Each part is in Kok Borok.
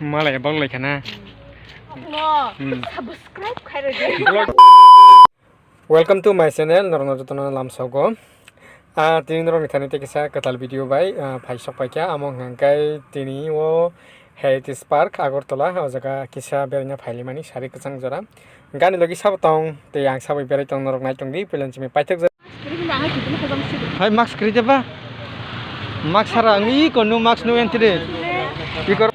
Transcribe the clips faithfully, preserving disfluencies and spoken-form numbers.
Malai bang lai khana. No. Hmm. Subscribe khai rodi. Vlog. Welcome to my channel, norokno jotono lamsogo. Ah, tini norokni thani tei kisa kwtal video bai, ah, phai sok paikha, amo hwnkha khe tini o Heritage Park Agartala, o jaga kisa beraina phailaimani sari kwchang jora. Gani logi sabo tong, tei ang sabo berai tong, norok nai tong di, puila chini paithak jora. Hai mask kwrwi de ba? Mask sara ang iko nu mask nu entry. Ikor.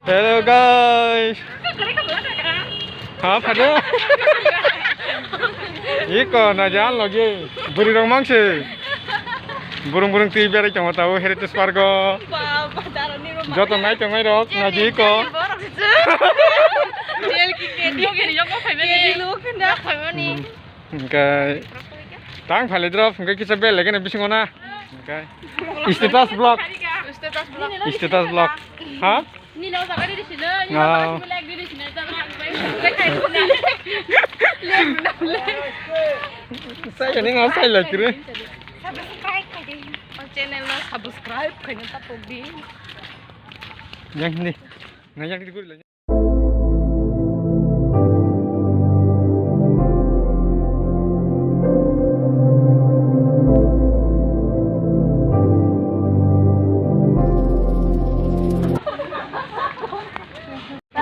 Hello guys. Ha, phado. Iko na jan logi. Buri rong mangse. Burung burung twi berai tongo tabo Heritage Park o. Joto nai tongnai rok, nai di iko. Hwnkhe tang phale drop, hwnkhe kisa bel lagena bisingo na. Hwnkhe status vlog. Status vlog. Ha? Nini o jaga diri sino, nini o jaga sino, like diri sino, jaga ang bai sino, like diri sino. Like, like. Sai ni ngai sai like re. Subscribe khai di. O channel no subscribe khai ni ta pok di. Yang ni. Ngai yang di guri la.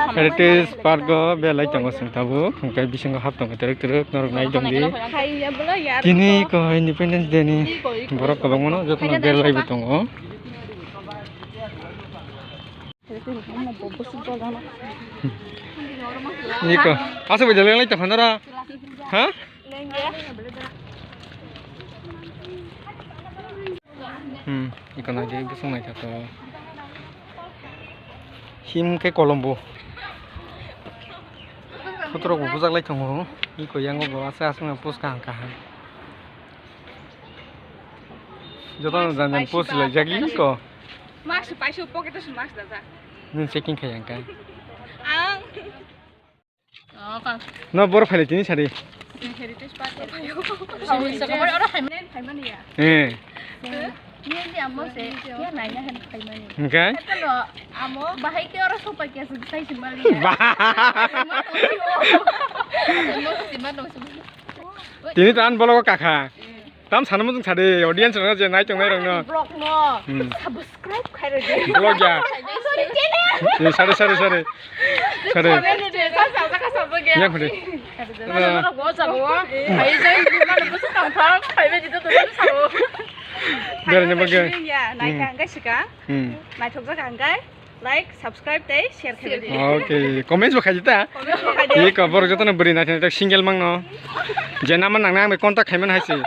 Heritage Park o belai tongo chwng tabuk, hwnkhe bisingo hap tongo twrwk twrwk, norok nai tong di. Tini ko Independence Day ni borok kwbangma no jotono belai bo tongo. Niko, aswk bai jalai lai tongkha nora? Ha? Hmm, iko nai de bwswk naithotok. Him khe kolombo. Photo rok bo bujak lai tongo. Iko yango bo aswk aswk no post kaham kaham. Jotono jan jan post lai jagli ko. Mask paisa pocket o se mask dajak. Nwng checking khai ang kha. Ang. No bor phai tini sari. Heritage Park o phaio. Oro phaimani, phaimani ya. Eh. Ni ni amo se ya naina han phaimani. Hwnkhe? Amo bahai ke oro sopai ke se sai se mali. Ba. Tini tan bologo kakha. Tam sana mujung sade audience rok je nai tongnai rok no. Vlog no. Hmm. Subscribe khai rodi. Vlog ya. Sorry, channel. Eh, sorry, sorry, sorry. Sorry. Channel ni de sa sa sa sa ge. Yang hore. Mana mana go sa go. Hai jai mana busu tang tang. Hai be jito to sa go. Bere ne bage. Ya, nai kang ga sika. Hmm. Nai thok ga kang ga. Like, subscribe tei share khaidi. Okay, comments bo khaidi ta. Comments bo khaidi. Iko borok jotono bwrwi naithok naithok single mangno. Je number nangnai ang bai contact khaimani hai se.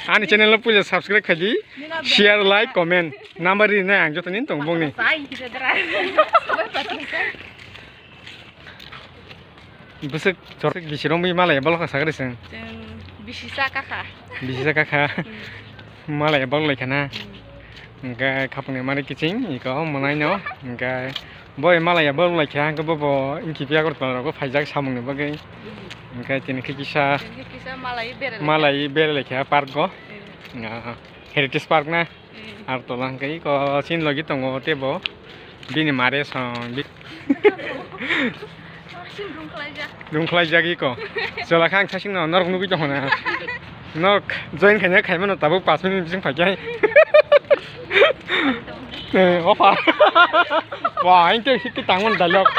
Ani channel no puila subscribe khaidi. Share, like, comment. Number rinai ang jotoni tong bongni. Bwswk chorok bisi romwi malai bolokha sakri chwng. Chwng bisi cha kakha. Bisi cha kakha. Hmm. Malai bolok lai khana. Hmm. Hwnkhe khapangni mari kiching iko mwnai no. Hwnkhe boi malai bolok lai kha hwnkhe bobo inki piya Agartala rogo phaijak samungni bagwi. Hmm. Hwnkhe tini khe kisa. Tini khe kisa malai bere lai kha. Malai bere lai kha park o. Hmm. Ah, Heritage Park na. Hmm. Agartala hwnkhe iko chini logi tongo teibo bini mare song bi-, sasing rung khlaijak. Rung khlaijak iko. Chwla kha ang sasing no norok nugwi tongkha na. Norok join khaina khaimano tabuk pash minute bising phaikhe. Eh, ofa. Wa, ang tei hikti tangmani dialogue.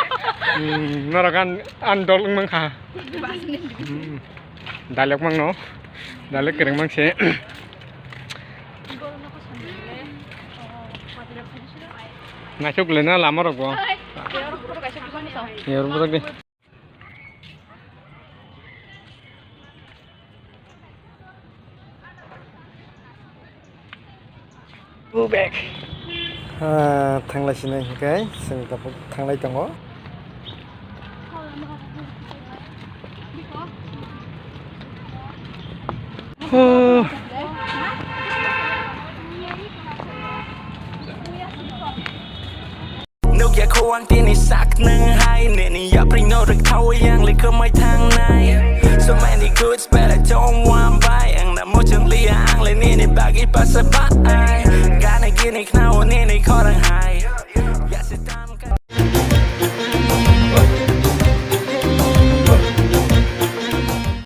Hmm, norok an, an dol wngmang kha. Hmm. Dialogue mangno. Dialogue kwrwng mangse. Naisuk le na lama rok bo. Yor borok de. Go back. Ah, thanglai sinai hwnkhe chwng tabuk thanglai tongo. Oh. Nukya khowang tini sak nang hai, nini yapri no rek thawi yang le kemai thang nai. So many goods but I don't want buy, ang na mo chang liya ang le ni Ini bagi pasa ba. Gana gini kna o nini khorang.